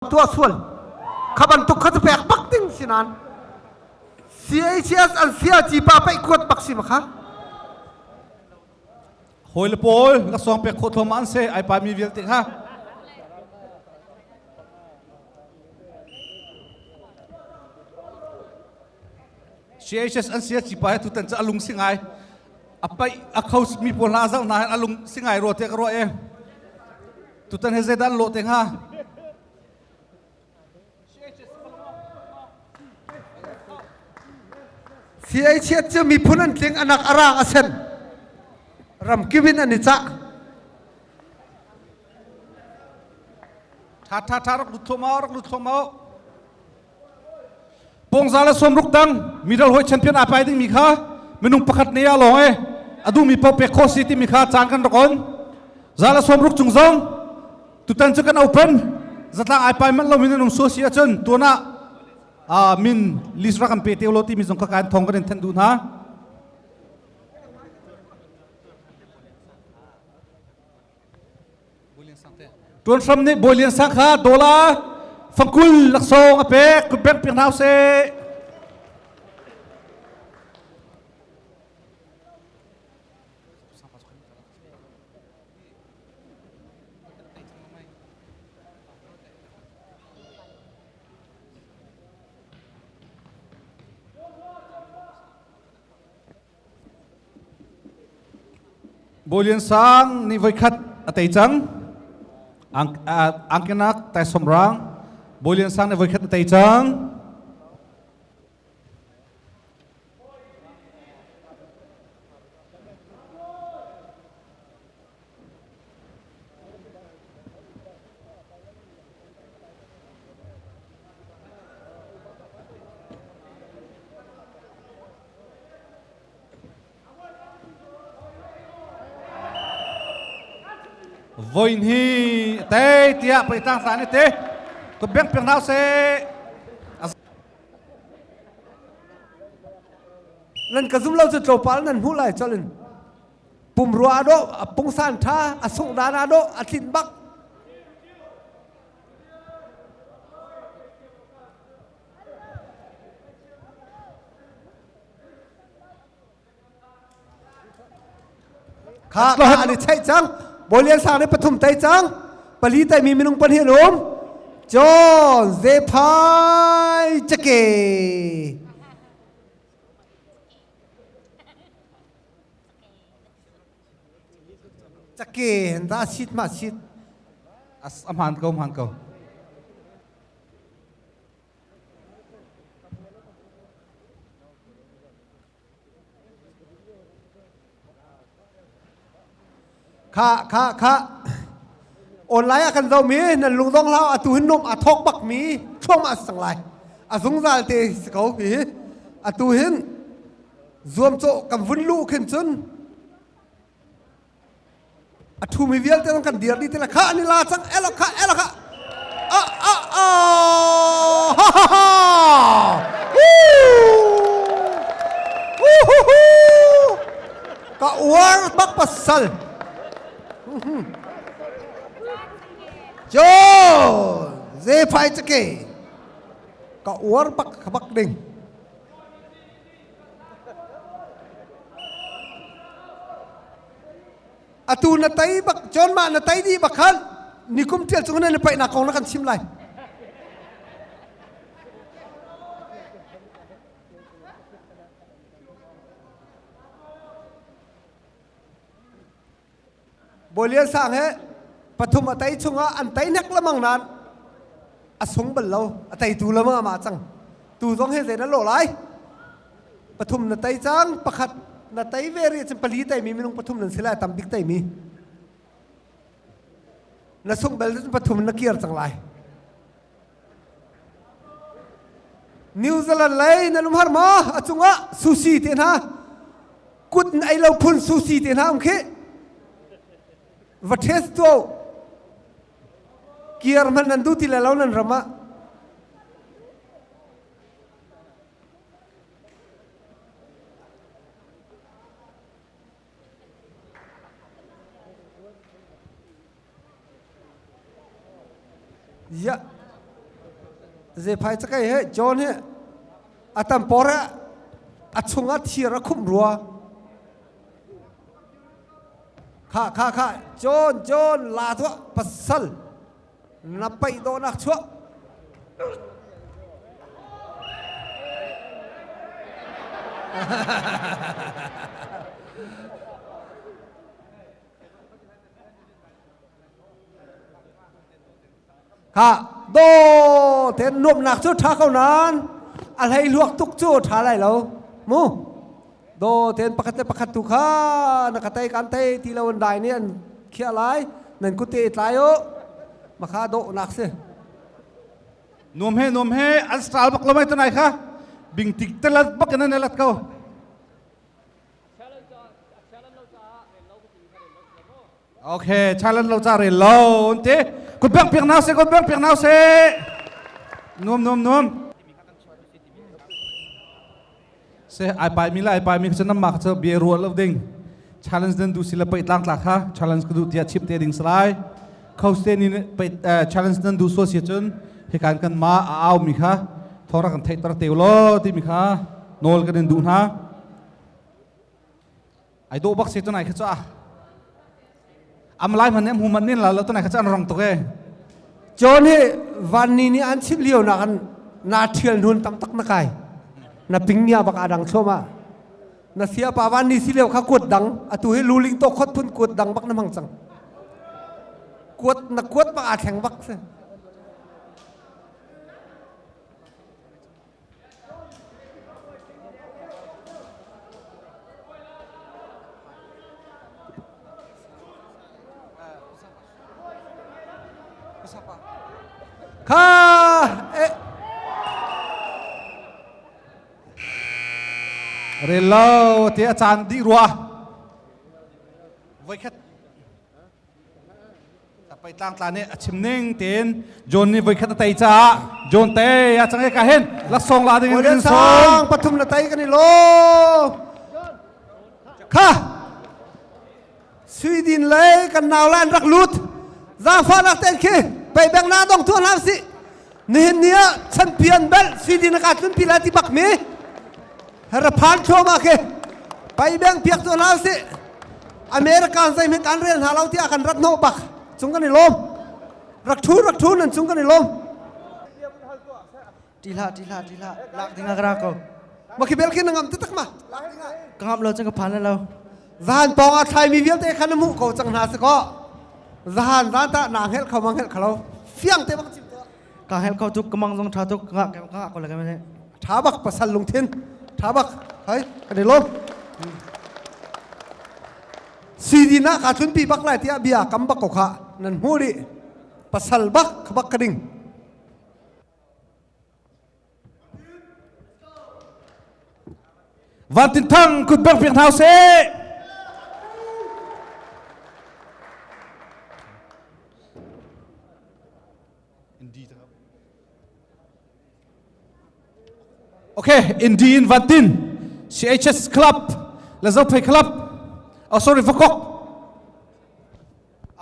Tuah sual kha bantuk kha cu pek bak ding si nain CHS an sia ci pa paih kuat bak si ma kha. Hawi le pawl laksawng pek khawh thluahmah an si ai pa mi vialte kha. CHS an sia ci pa he tutan cu a lung si ngai. A paih a kho mi pawl hna zoh hna hin a lung si ngai rua te ka ruah e. Tutan he zeidah an lawh te hnga? CHS cu miphun an tling anak arang a sen ramkip in an i cah. Tha tha tha rak lut thluahmah rak lut thluahmah. Pongza le sawmruk dang middle hoi champion a pai ding mi kha minung pakhat ne a lawng e adu mi pau pek kho si ti mi kha caan kan rak on za le sawmruk cung zong tutan cu kan open zatlang ai pai man lo min um so si ahcun tuan ah min list rak kan pe te lo ti mi zong kha kan thong kan in then du hna. Tuan Hram nih Bawi Lian Sang kha dollar fangkul laksawng a pek kutbeng piak hna usih. Bawi Sang nih voikhat a tei cang. Angkenak taisawm rang. Bawi Sang nih voikhat a tei cang. Voin hi te tiah pei tang sa ni te ko beng peng nau se. Nan ka zum lo cu tlawpal nan hmuh lai cholin pumrua a dawh a pungsan tha a sungh dan a dawh a tlinh bak. Kha kha an i cheih cang. Bawi Lian Sang nih pathum tei cang. Pali teimi minung pahnih an um. John Zephai Cake. Cake da sit ma sit. As aman ko man ko. Kha kha kha online ah kan zohmi nan lungdong hlah atu hin nom a thawk bak mi thluahmah si cang lai. A zungzal te si ko hi. Atu hin zuamcawh kan vun luh khin cun a ṭhumi vialte zong kan dir dih ti la kha an i la cang elo kha elo kha a a a ha ha ha ka uar bak pasal jo ze phai chake ka uar bak bak ding. Atu na tei bak John mah na tei dih bak khan nikum tial cung na paihnak kong na kan chim lai. Bawi Lian Sang he pathum a tei chungah an tei nek lamang nain a sung bal lo a teitu lamang amah cang tu zong he zei na lawh lai pathum na tei cang pakhat na tei ve rih cun pali teimi minung pathum nan si lai tam bik teimi na sung bel cun pathum na kir cang lai. New Zealand lei nan um har maw? A cungah sushi te hna kut in ei lo phun sushi te hna um khi va test to kiar hmanh nan duh ti le lo nan ram ah. Ya. Zephai cakei he John he a tam por he a chungah thir a khumh rua. Kha kha kha John John la tuah pasal na paih dawhnak chuah. Kha do ten nuamnak cu ṭha ko nain a hleihluak tuk cu ṭha lai lo mu. Do ten pakhat le pakhat tu kha na ka tei kan tei ti lo an dai nih an khiah lai nan kut te i tlai u makha dawhnak si. Nuam he nuam he an style bak lo mai tunai kha bing tik telat bak in an elat ko. Okay, challenge lo cha rel lo te. Kut bang piak nau se, kut bang piak nau se. Nuam nuam nuam. Se ai pai mi la ai pai mi kha nam ma kha bia rual lo ding. Challenge den du sila pai tlang tla kha challenge ku du tia chip te ding salai. Coach te ni pai challenge den du so si chun he kan kan ma a au mi kha thora kan thei tar teu lo ti mi kha nol kan in du na. Ai do bak se tunai kha chu a am lai man em hu man nin la lo tunai kha chu an rong tuk e. John hi van ni nih an chim lio nak an na thial nun tam tak na kai na ping nia bak adang thoma na sia pa van ni si leo kha kuat dang atu hi luling to khot phun kuat dang bak na mang cang kuat na kuat bak a thleng bak se. Kha eh Rel lo te a caan dih rua. Voikhat Pai tlangtla nih a chim ning tein John nih voikhat a tei caah John te a cang ka hin laksawng la ding in sawm pathum na tei kan i lawm kha Sweden lei kan nau lan rak lut zaangfahnak ten khi pei beng na dong tu hna si nihin ni ah champion bel Sweden ka tlun pi la ti bak mi Heraphan thluahmah khi pai beng piak tu hna usih. American zei hmanh kan rel hna lo tiah kan rat hnawh bak cung kan i lawm. Rak thu rak thu nan cung kan i lawm. Ti hlah ti hlah ti hlah lak ding ah ka ra ko. Ma khi bel khi na ngam te tak ma. Ka ngam lo cun ka phan lo. Zahan pawng ah thlai mi vialte khan na hmuh ko cang hna si ko. Zahan zan ta na ngel kho ma ngel khalo. Fiang te bak chim tuah. Ka hel kho tuk ka mang zong ṭha tuk ka ka ngah ko le ka Ṭha bak pasal lungthin ṭha bak hai kan i lawm. CD na ka tlunpi bak lai tiah bia kam bak ko kha nan hmu dih pasal bak bak ka ding. Van Tin Thang kut bek piak hna seh. Okay, Indi in Van Tin, CHS Club, le Zophei Club, oh sorry, Vakok.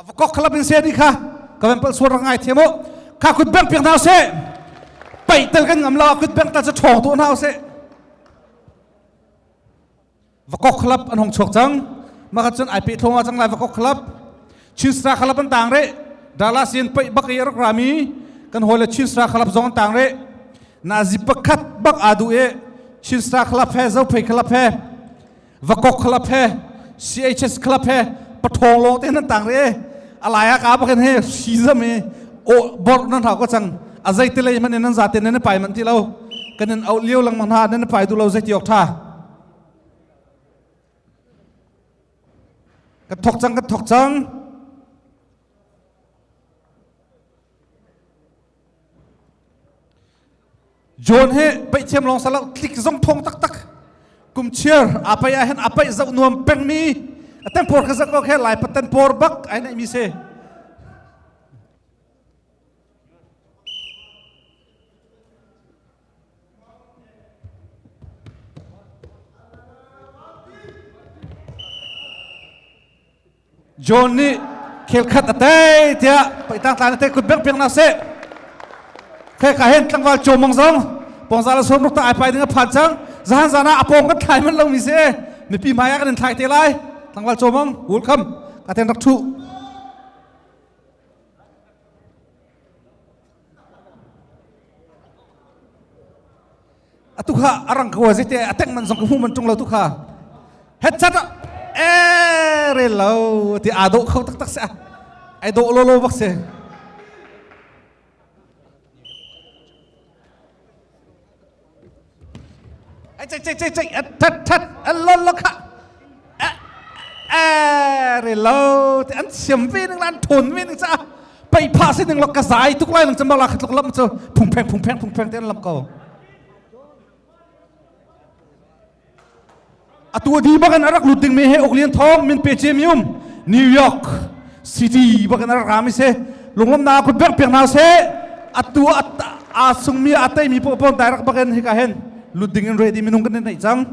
Vakok Club in se di kha, ka van pal suar ngai thiam o. Kha kut beng piak hna se. Pai tel kan ngam lo, kut beng ta cha thong tu hna se. Vakok Club an hong chuak cang. Maka cun ai pe thlong cang lai Vakok Club. Chinsra Club an tang re. Dallas in pai bak i rak rami kan hawile Chinsra Club zong an tang re. Nazi pakhat bak adu e Chinsra Club he Zophei Club he Vakok Club he CHS Club he pathong long te nan tang re. Alaya ka bakin he si zam e o bor nan ha ko chang azai te lei man nan za te nan pai man ti lo kanin au liu lang mang hna nan pai du lo zei ti ok tha ka thok cang ka thok cang John he paih thiam long salo tlik zong thong tak tak kum chiar apai ah hen apai zau nuam peng mi aten por kha zak ko khe lai patan por bak ai nei mi se John nih khel khat a tei tiah paitang tlan a tei kut beng piak na seh. Khe ka hen tlangval chomong zong pongza la som ruk ta ai pai ding a phan cang. Zahan zana a pong kan thlai man lo mi se. Mipi hmai ah kan in thlai te lai. Tlangval chomong welcome. Ka ten rak thu. Atu kha arang ko zete ateng man zong ka hmu man tung lo tu kha. Headset e rel lo ti aa dawh kho taktak se. Ai dawh lo lo bak se. Ai cai cai cai cai that that lo lo kha. E rel lo ti an siam ve ning la an thon ve ning cha. Pei pha si ning lo ka zai tuk lai lang chamba la khat lam chu phung pheng phung pheng phung pheng te an lam ko. Atu di bakan arak lut ding mi he Oklian Thong min pe cem yum New York City bakan arak rami se lunglom na kut bek piak na se atu a sung mi a tai mi po pon direct bakan hika hen lut ding in ready minung kan nei cang.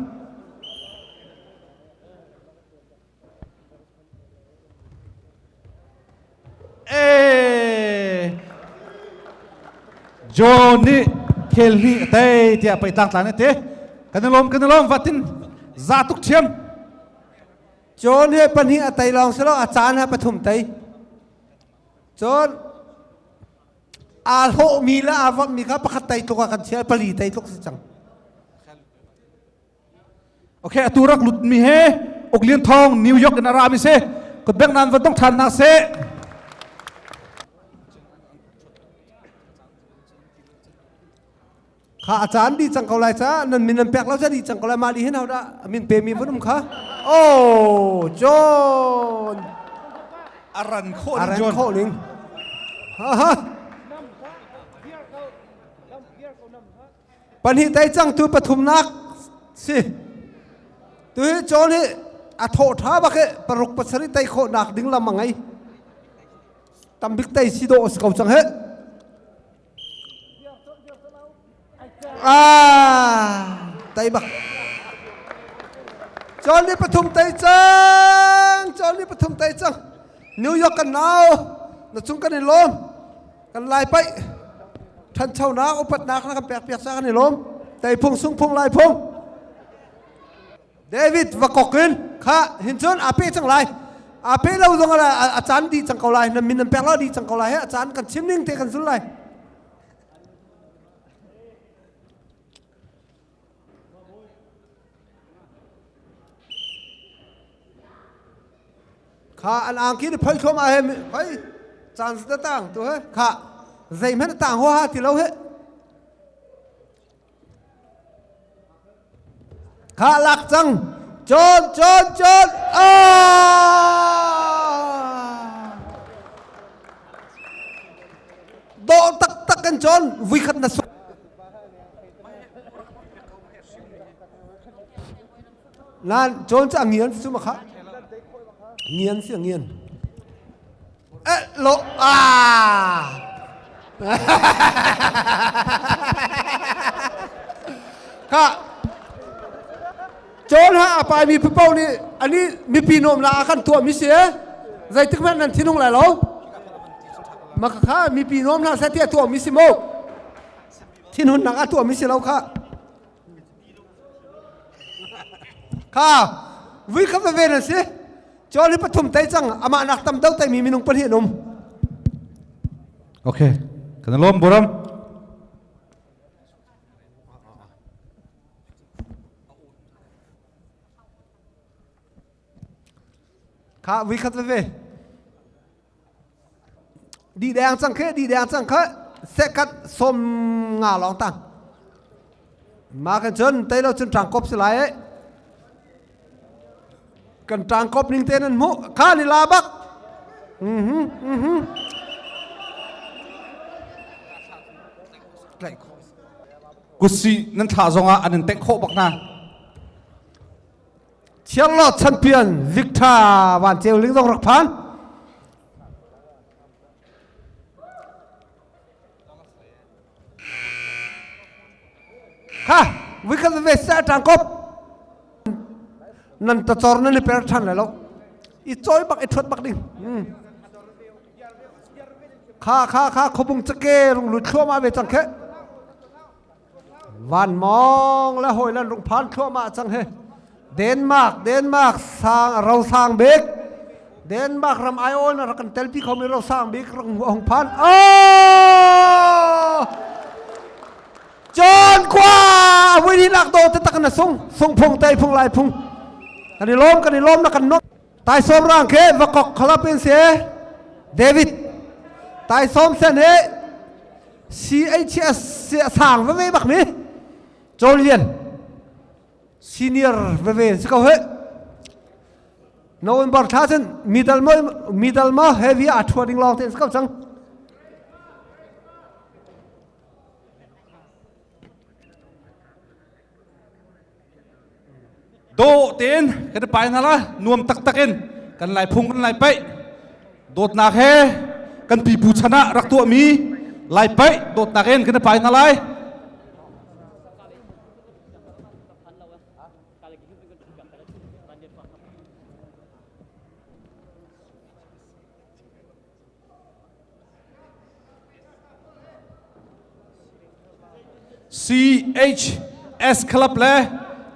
Eh, John nih khel hnih a tei tiah pei tlang tlang te. Kan i lawm kan i lawm vatin za tuk thiam. John he pahnih a tei lawng silo a caan ha pathum tei. Cun aa hlawhmi le aa vammi kha pakhat tei tluk ah kan chia pali tei tluk si cang. Okay, atu rak lut mi he Oklian Thong New York in a ra mi se kutbek nan van tong than na se. Kha a caan di cang ko lai ca nan min nan pek lo ca di cang ko lai mah li hin hodah min pe mi vun um kha. Oh, John. Aran khawh ning Aran khawh ning. Ha ha. Pahnih tei cangtu pathumnak si. Tu hi John hi a thawh ṭha bak i paruk pasarih tei khawhnak ding lam a ngei. Tambik tei si dawh a si ko cang he. Ah, tei bak. John nih pathum tei cang. John nih pathum tei cang. New York kan nau. Na cung kan i lawm. Kan lai paih ṭhanchonak upatnak na kan pek piak ca kan i lawm. Teiphung sungphung laiphung. David va kok in kha hin cun aa pe cang lai. Aa pe lo zong a caan dih cang ko lai. Na min nan pek lo dih cang ko lai. A caan kan chim ning te kan zul lai. Kha an angki ni phoi thluam ah he hoi caan ta tang tu he kha zeihmanh tang ho ha ti lo he kha lak cang chon chon chon ah dawh taktak kan chon vui khat na Nan cawn cu a ngian si ma kha. Ngian si a ngian. Eh lo ah. Kha cawn ha a pai mi papo nih ani mipi nom la a kan tuah mi si eh. Zeitik hmanh nan thinung lai lo. Ma kha mipi nom hna seh tiah tuah mi si mo. Thinhunnak a tuah mi si lo kha. Kha vui kha veve na si. Cawl hi pathum tei cang amah nak tam deuh teimi minung pahnih an um. Okay. Kan lawm buram. Kha vui khat veve. Di deng cang khi, di deng cang kha sekat som nga lawng tang. Ma kan cun tei lo cun ṭang kop si lai e. Kan ṭang kop ning te nan hmuh kha ni la bak. Mhm mhm. Kusi nan thla zongah an in tengh khawh bak hna. Thianglawt champion Victor Van Ceu Ling zong rak phan. Kha, vi kha ve sa tang kop. Nan ta chor nan i per than lai lo. I choi bak i thot bak ding. Kha kha kha khobung chake rung lut thluahmah ve cang khe. Van mong le hoi lan rung phan thluahmah cang he. Denmark Denmark sang ro sang bik Denmark ram ai on rak kan telpi khomi ro sang bik rung hung phan. Oh! John kwa vui ni lak do te tak na sung sung phung tai phung lai phung kan i lom kan i lom na kan nok tai som rang ke vakok khalap in se David tai som sen he CHS se sang ve ve bak mi Cholian senior ve ve si ko he November thla cun middle mo middle mo heavy a thua ding long te si ko chang Dawh tein kan i pai hna la nuam taktak in kan lai phung kan lai paih dawtnak he kan pipu chan ah rak tuahmi lai paih dawtnak in kan i pai hna lai. CHS Club le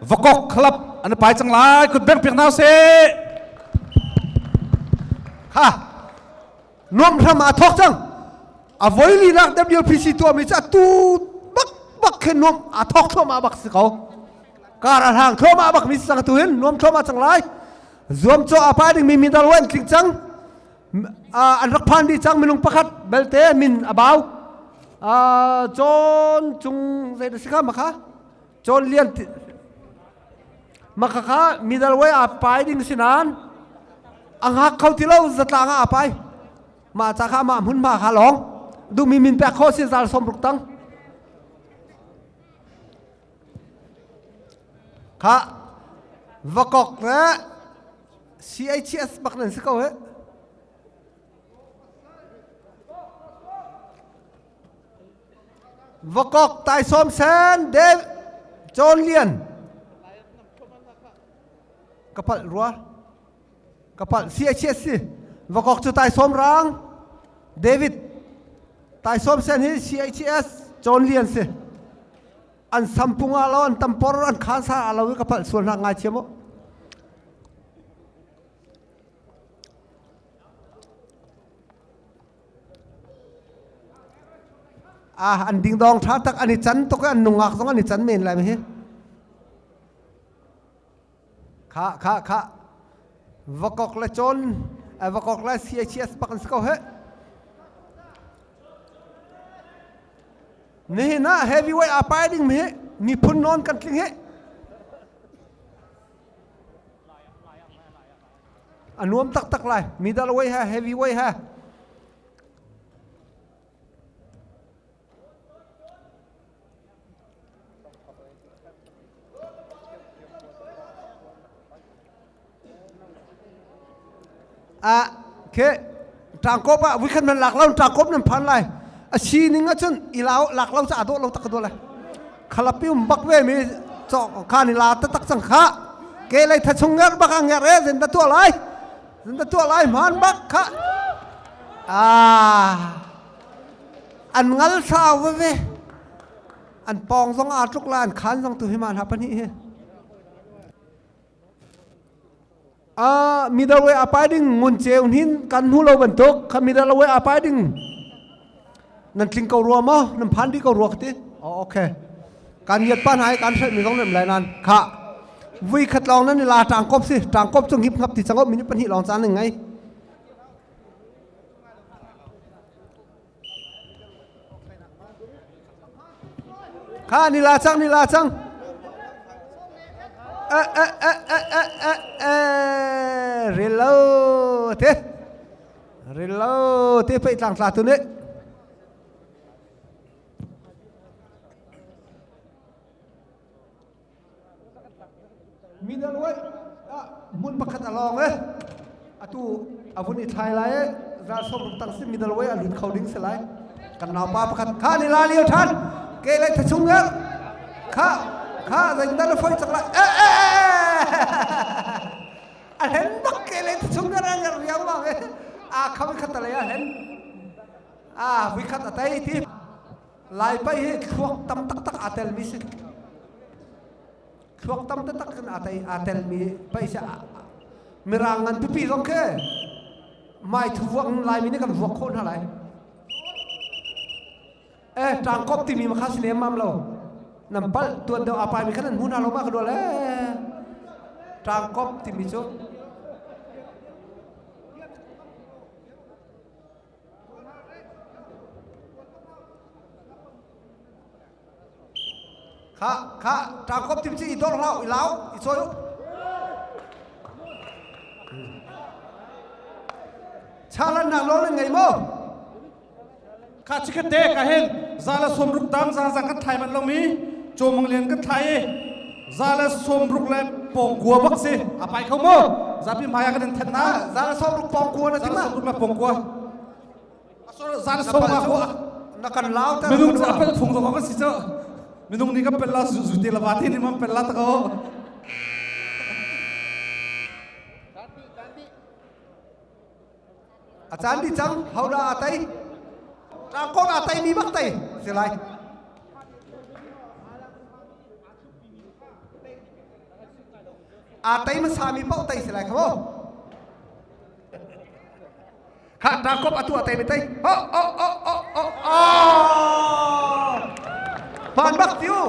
Vakok Club an pai cang lai kut beng piak hna seh. Ha nuam hram a thok cang a voi li nak WPC tuah mi cha tu bak bak khen nuam a thok thluahmah bak si ko kar a hlang thluahmah bak mi sang tu hin nuam thluahmah cang lai zuam cho a pa ding mi mi dal wan tling cang an rak phan dih cang minung pakhat belte min a bau John cung zei si kha makha John Lian makha kha middle way a pai ding si nain a ngak kho ti lo zatlang ah a pai mah ca kha mah hmun ma kha lawng duhmi min pek kho si zal som ruk tang kha vakok le CHS bak nan si ko he. Vakok Tai Som Sen Dev John Lian kapal rua kapal CHS si Vakok cu Tai Som Rang David Tai Som Sen hi CHS John Lian si an sampung ah lo an tampor an khan sa lo ka palh sual hna ngai thiam o ah an ding dong tha tak an i chan tuk an nungak zong an i chan men lai hi kha kha kha vakok le chon vakok le CHS pak an si ko he Nihin ah heavyweight aa pai ding mi hi miphun nawn kan tling hi. A nuam taktak lai. Middleweight he heavyweight he. Ah, ke tangkop ah vikhan man lak lo tangkop nan phan lai a si ning ahcun i lau lak lo ca dawh lo tak do lai khalapi um bak ve mi cho kha ni la ta tak cang kha ke lei tha chung ngar bak ang ngar e zen da tua lai zen da tua lai man bak kha ah an ngal sau ve ve an pong zong a tluk la an khan zong tu hi man ha pani hi middleway a pai ding ngun ceu hin kan hmu lo bantuk kha middleway a pai ding nan tling ko rua maw nan phan di ko rua ti oh okay kan yet pan hai kan hret mi zong nem lai nan kha vui khat long nan la tang kop si tang kop chung hip ngap ti changop minute pahnih long chan ngai Kha ni la cang ni la cang. Eh eh eh eh eh eh eh rilo te rilo te pei tlang tla tu ni. Middle way hmun pakhat a lawng e atu a vun i thlai lai e zal som ruk tang si middle way a lut kho ding si lai kan naupa pakhat kha ni la lio than ke lai thachung er kha kha zain dan foi chak lai e e a hen bak ke lai thachung er a riang bang e a kham khat lai a hen. Ah, vuikhat a tei ti. Lai pai hi thluak tam taktak aa telmi si. Thluak tam taktak in aa tei aa telmi pai si. Mirang ngan pipi zong khi mai thu vuak Laimi nih kan vuak khawh hna lai. Eh, ṭangkop timi ma kha si lemmam lo. Nan palh tuan deuh aa paimi kha nan hmu hna lo ma ka dual eh. Ṭangkop timi cu Kha kha ṭangkop timi cu i dor hlah i lau i cawi u. Chalannak nawl nan ngei maw? Kha chikhat te ka hin za le 60 tang za za kan thlai manh lomi cawmung lian kan thlai i 160 le pawng kua bak si a pai kho maw zapi hmai ah kan in then na 160 pawng kua na ti ma 160 le pawng kua 150 kua na kan lau ter minung cu a pel phung zong kan si cu minung nih kan pel la zu te la va te nih man pel la ta ko. A caan dih cang, hodah aa tei? Tlangkawm aa teimi bak tei si lai. Aa tei hmasami paoh tei si lai kha mu. Kha tlangkawm atu a tei mi tei. Oh oh oh oh oh oh. Hmaan bak tiu.